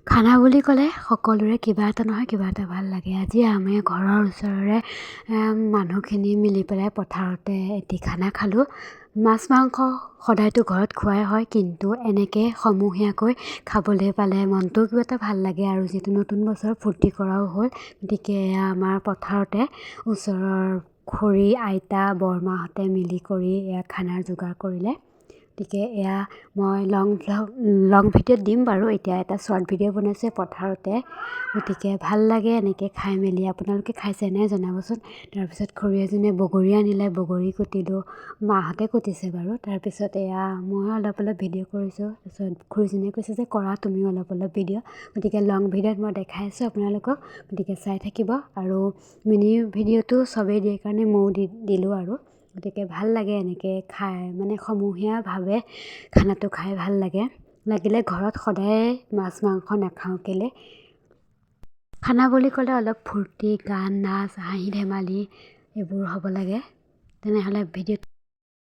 খানা বুলি ক'লে সকলোৰে কিবা এটা নহয় কিবা এটা ভাল লাগে। আজি আমি ঘৰৰ ওচৰৰে মানুহখিনি মিলি পেলাই পথাৰতে এটি খানা খালোঁ। মাছ মাংস সদায়তো ঘৰত খোৱাই হয়, কিন্তু এনেকৈ সমূহীয়াকৈ খাবলৈ পালে মনটোও কিবা এটা ভাল লাগে আৰু যিহেতু নতুন বছৰ ফূৰ্তি কৰাও হ'ল। গতিকে এয়া আমাৰ পথাৰতে ওচৰৰ খুৰী, আইতা, বৰমাহঁতে মিলি কৰি এয়া খানাৰ যোগাৰ কৰিলে। গতিকে এয়া মই লং ভ্লগ, লং ভিডিঅ'ত দিম বাৰু, এতিয়া এটা শ্বৰ্ট ভিডিঅ' বনাইছোঁ পথাৰতে। গতিকে ভাল লাগে এনেকৈ খাই মেলি। আপোনালোকে খাইছে নাই জনাবচোন। তাৰপিছত খুৰী এজনীয়ে বগৰী আনিলে, বগৰী কুটিলোঁ, মাহঁতে কুটিছে বাৰু। তাৰপিছত এয়া ময়ো অলপ অলপ ভিডিঅ' কৰিছোঁ। তাৰপিছত খুৰীজনীয়ে কৈছে যে কৰা তুমিও অলপ অলপ ভিডিঅ'। গতিকে লং ভিডিঅ'ত মই দেখাই আছোঁ আপোনালোকক, গতিকে চাই থাকিব। আৰু মিনি ভিডিঅ'টো চবেই দিয়ে কাৰণে ময়ো দি দিলোঁ আৰু। গতিকে ভাল লাগে এনেকৈ খাই, মানে সমূহীয়াভাৱে খানাটো খাই ভাল লাগে। লাগিলে ঘৰত সদায় মাছ মাংস নাখাওঁ কেলৈ, খানা বুলি ক'লে অলপ ফূৰ্তি, গান, নাচ, হাঁহি ধেমালি এইবোৰ হ'ব লাগে। তেনেহ'লে ভিডিঅ'ত